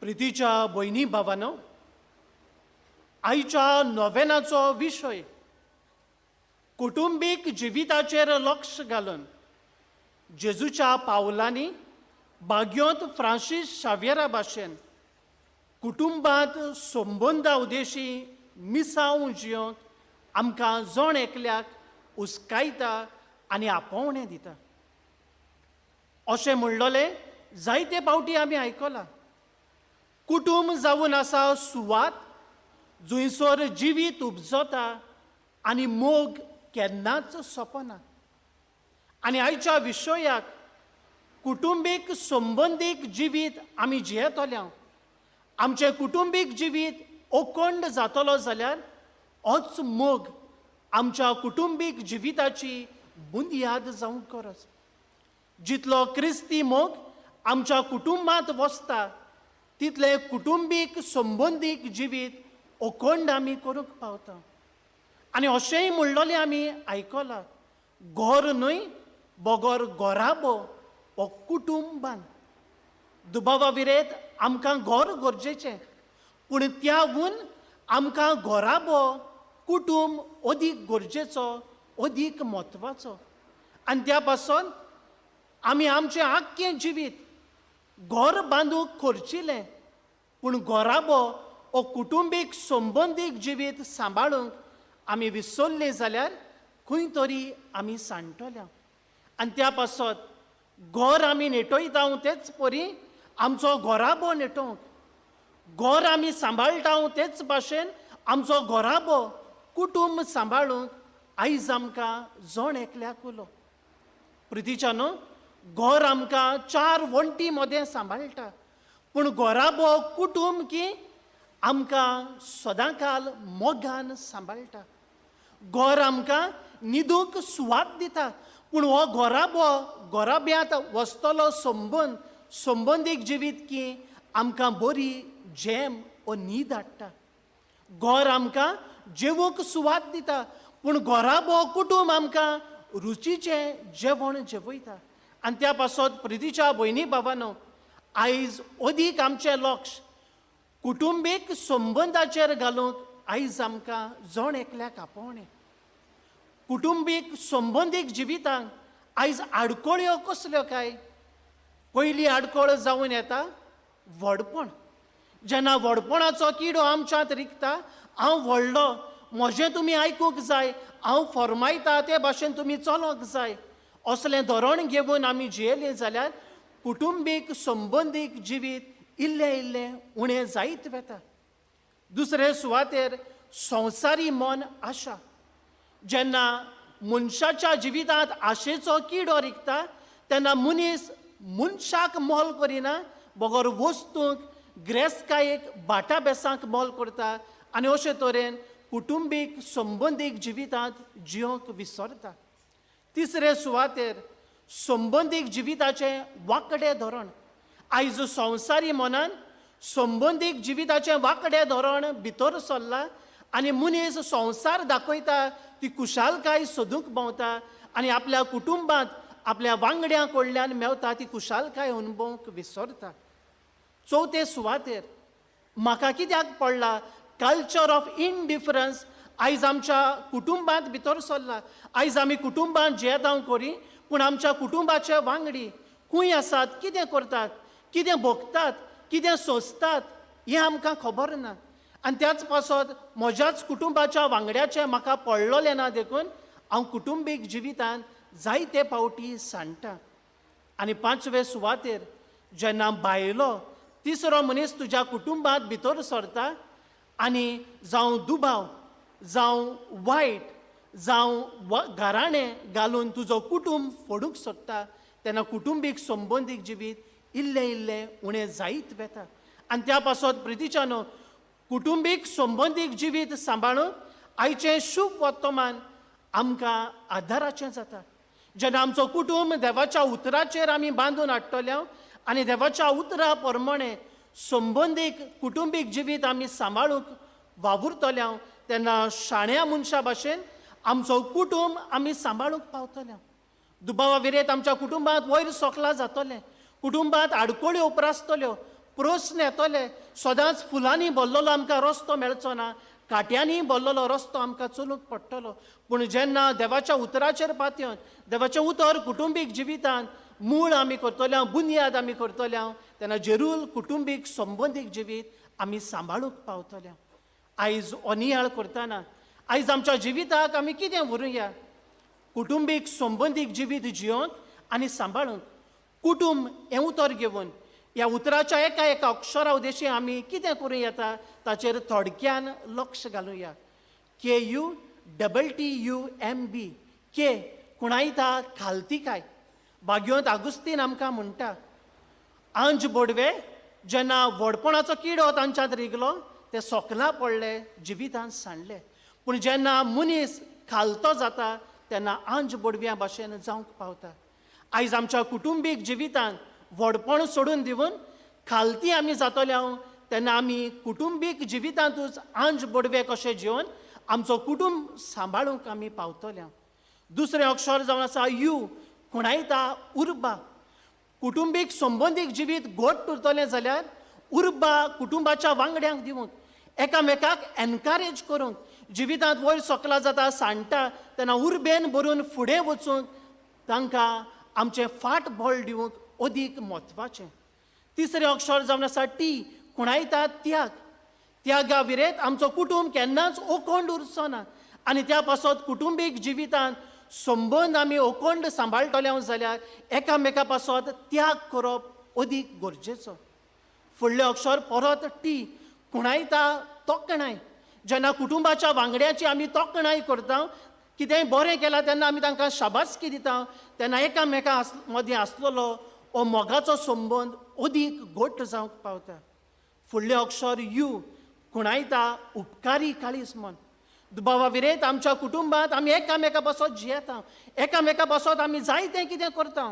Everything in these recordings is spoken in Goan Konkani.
प्रितीच्या भयणी भावानो, आयच्या नोवेनाचो विशय कुटुंबीक जिविताचेर लक्ष घालून जेजूच्या पावलांनी बाग्योंत फ्रांसीस शाव्यरा भाशेन कुटुंबांत संबंदा उदेशी मिसांव जियोंक आमकां जण एकल्याक उस्कायता आनी आपोवणें दिता. अशें म्हणलोलें जायते फावटी आमी आयकलां. कुटूंब जावन आसा सुवात जंयसर जिवीत उपजता आनी मोग केन्नाच सोंपना. आनी आयच्या विशयाक कुटुंबीक संबंदीक जिवीत आमी जियेतले, आमचें कुटुंबीक जिवीत अखंड जातलो जाल्यार होच मोग आमच्या कुटुंबीक जिविताची बुनयाद जावंक गरज. जितलो क्रिस्ती मोग आमच्या कुटुंबांत वसता तितलें कुटुंबीक संबंदीक जिवीत अखंड आमी करूंक पावता. आनी अशेंय म्हणलोलें आमी आयकलां, घर न्हय बगर घराबो हो कुटुंबान. दुबावा विरेत आमकां घर गरजेचें, पूण त्याहून आमकां घराबो कुटूंब अदीक गरजेचो, अदीक म्हत्वाचो. आनी त्या पासून आमी आमचें आख्खें जिवीत घर बांदूंक खर्चिलें, पूण घराबो हो कुटुंबीक संबंदीक जिवीत सांबाळूंक आमी विसरले जाल्यार खंय तरी आमी सांडटले. आनी त्या पासत घर आमी नेटयता तेच परी आमचो घराबो नेटोवंक, घर आमी सांबाळटा तेच भाशेन आमचो घराबो कुटुंब सांबाळूंक आयज आमकां जण एकल्याक उलो. प्रितीच्या न्हू, घर आमकां चार वण्टी मदें सांबाळटा, पूण घराबो कुटुंब की आमकां सदांकाल मोगान सांबाळटा. घर आमकां न्हिदूंक सुवात दिता, पूण हो घराबो घराब्यांत वचतलो संबंद संबंदीक जिवीत की आमकां बरी जेम ओ न्हीद हाडटा. घर आमकां जेवूंक सुवात दिता, पूण घराबो कुटूंब आमकां रुचीचें जेवण जेवयता. आनी त्या पासत प्रितीच्या भयणी भावानो, आयज अदीक आमचें लक्ष कुटुंबीक संबंदाचेर घालूंक आयज आमकां जण एकल्याक आपोवणें. कुटुंबीक संबंदीक जिवितांक आयज आडखळ्यो कसल्यो काय? पयली आडखळ जावन येता व्हडपण. जेन्ना व्हडपणाचो किडो आमच्यांत रिगता, हांव व्हडलो, म्हजें तुमी आयकूंक जाय, हांव फरमायता ते भाशेन तुमी चलोंक जाय, असलें धोरण घेवन आमी जियेलीं जाल्यार कुटुंबीक संबंदीक जिवीत इल्लें इल्लें उणें जायत वता. दुसरे सुवातेर संवसारी मन आशा. जेन्ना मनशाच्या जिवितांत आशेचो किडो रिगता तेन्ना मनीस मनशाक मोल करिना, बगर वस्तूंक, गिरेस्तकायेक, बाटा बेसांक मोल करता आनी अशे तरेन कुटुंबीक संबंदीक जिवितांत जियोंक विसरता. तिसरे सुवातेर संबंदीक जिविताचें वांकडें धोरण. आयज संवसारी मनान संबंदीक जिविताचें वांकडें धोरण भितर सरलां आनी मनीस संवसार दाखयता ती खुशालकाय सोदूंक भोंवता आनी आपल्या कुटुंबांत आपल्या वांगड्यां कडल्यान मेवता ती खुशालकाय अणभवंक विसरता. चवथे सुवातेर म्हाका कित्याक पडला कल्चर ऑफ इनडिफरन्स आयज आमच्या कुटुंबांत भितर सरला. आयज आमी कुटुंबांत जियेता करी, पूण आमच्या कुटुंबाचे वांगडी खंय आसात, कितें करतात, कितें भोगतात, कितें सोंसतात हें आमकां खबर ना. आनी त्याच पासत म्हज्याच कुटुंबाच्या वांगड्याचें म्हाका पडलोलें ना, देखून हांव कुटुंबीक जिवितांत जायते फावटी सांडटा. आनी पांचवे सुवातेर जेन्ना बायलो तिसरो मनीस तुज्या कुटुंबांत भितर सरता आनी जावं दुबाव, जावं वायट, जावं घराणें घालून तुजो कुटुंब फोडूंक सोदता तेन्ना कुटुंबीक संबंदीक जिवीत इल्लें इल्लें उणें जायत वता. आनी त्या पासत प्रितीच्यानो, कुटुंबीक संबंदीक जिवीत सांबाळूंक आयचें शुभ वर्तमान आमकां आदाराचें जाता. जेन्ना आमचो कुटुंब देवाच्या उतराचेर आमी बांदून हाडटले आनी देवाच्या उतरा प्रमाणे संबंदीक कुटुंबीक जिवीत आमी सांबाळूंक वावुरतले तेन्ना शाण्या मनशा भाशेन आमचो कुटुंब आमी सांबाळूंक पावतले. दुबावा विरेत आमच्या कुटुंबांत वयर सोकला जातलें, कुटुंबांत आडखळ्यो उप्रासतल्यो, प्रस्न येतले. सदांच फुलांनी भरलेलो आमकां रस्तो मेळचो ना, काट्यांनी भरलेलो रस्तो आमकां चलूंक पडटलो. पूण जेन्ना देवाच्या उतराचेर पातयेवन देवाचें उतर कुटुंबीक जिवितांत मूळ आमी करतले, बुन्याद आमी करतले, तेन्ना जेरूल कुटुंबीक संबंदीक जिवीत आमी सांबाळूंक पावतले. आयज अनियाळ करतना आयज आमच्या जिविताक आमी कितें व्हरूया? कुटुंबीक संबंदीक जिवीत जियोंक आनी सांबाळूंक कुटुंब हें उतर घेवन ह्या उतराच्या एका एका अक्षरा उद्देशी आमी कितें करूं येता ताचेर थोडक्यान लक्ष घालुया. KUTTUMB, के कुणायता खालतिकाय. बागयोंत आगुस्तीन आमकां म्हणटा, आंज बोडवे जेन्ना व्हडपणाचो किडो तांच्यांत रिगलो ते सोकला पडले, जिवितांत सांडले. पूण जेन्ना मनीस खालतो जाता तेन्ना आंज बोडव्या भाशेन जावंक पावता. आयज आमच्या कुटुंबीक जिवितांत व्हडपण सोडून दिवन खालती आमी जातले हांव तेन्ना आमी कुटुंबीक जिवितांतूच आंज बोडवे कशें जिवन आमचो कुटुंब सांबाळूंक आमी पावतले. दुसरें अक्षर जावन आसा you, खुणायता उर्बा. कुटुंबीक संबंदीक जिवीत घट उरतलें जाल्यार उर्बा कुटुंबाच्या वांगड्यांक दिवंक, एकामेकाक एनकरेज करूंक, जिवितांत वयर सकला जाता सांडटा तेन्ना उर्बेन भरून फुडें वचूंक तांकां आमचें फाट बळ दिवंक अदीक म्हत्वाचें. तिसरें अक्षर जावन आसा टी, खुणायता त्याग. त्यागा विरेत आमचो कुटुंब केन्नाच ओकोंड उरचो ना आनी त्या पासत कुटुंबीक जिवितांत संबंद आमी ओकोंड सांबाळटले जाल्यार एकामेका पासत त्याग करप अदीक गरजेचो. फुडलें अक्षर परत टी, खुणायता तोखणाय. जेन्ना कुटुंबाच्या वांगड्याची आमी तोखणाय करता, कितेंय बरें केलां तेन्ना आमी तांकां शाबासकी दिता, तेन्ना एकामेका मदीं आसलेलो हो मोगाचो संबंद अदीक घट्ट जावंक पावता. फुडलें अक्षर you, खुणायता उपकारी काळीज मन. दुबावा विरेत आमच्या कुटुंबांत आमी एकामेका पासत जियेता, एकामेका पासत आमी जायतें कितें करता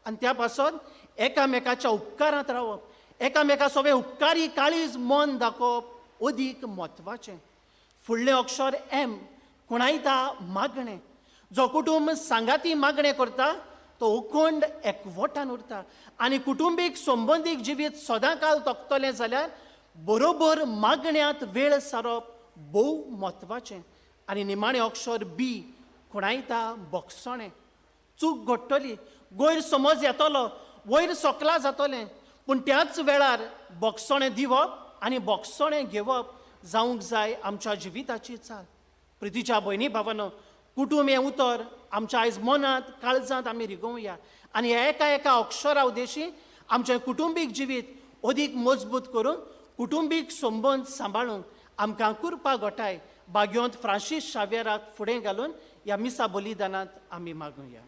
आनी त्या पासत एकामेकाच्या उपकारांत रावप, एकामेका सगळें उपकारी काळीज मन दाखोवप अदीक म्हत्वाचें. फुडलें अक्षर एम, खुणायता मागणें. जो कुटुंब सांगाती मागणें करता तो उखंड एकवटान उरता आनी कुटुंबीक संबंदीक जिवीत सदां काल तोखतलें जाल्यार बरोबर मागण्यांत वेळ सारप भोव म्हत्वाचें. आनी निमाणें अक्षर बी, खुणायता बोगसणें. चूक घडटली, गैरसमज येतलो, वयर सकला जातलें, पूण त्याच वेळार बोगसणें दिवप आनी बोगसणें घेवप जावंक जाय आमच्या जिविताची चाल. प्रितीच्या भयणी भावानो, कुटुंब हें उतर आमच्या आयज मनांत काळजांत आमी रिगोवया आनी ह्या एका एका अक्षरा उद्देशी आमचें कुटुंबीक जिवीत अदीक मजबूत करून कुटुंबीक संबंद सांबाळूंक आमकां कुरपा गोठाय बाग्योंत फ्रांसीस शाव्येराक फुडें घालून ह्या मिसा बलिदानांत आमी मागुया.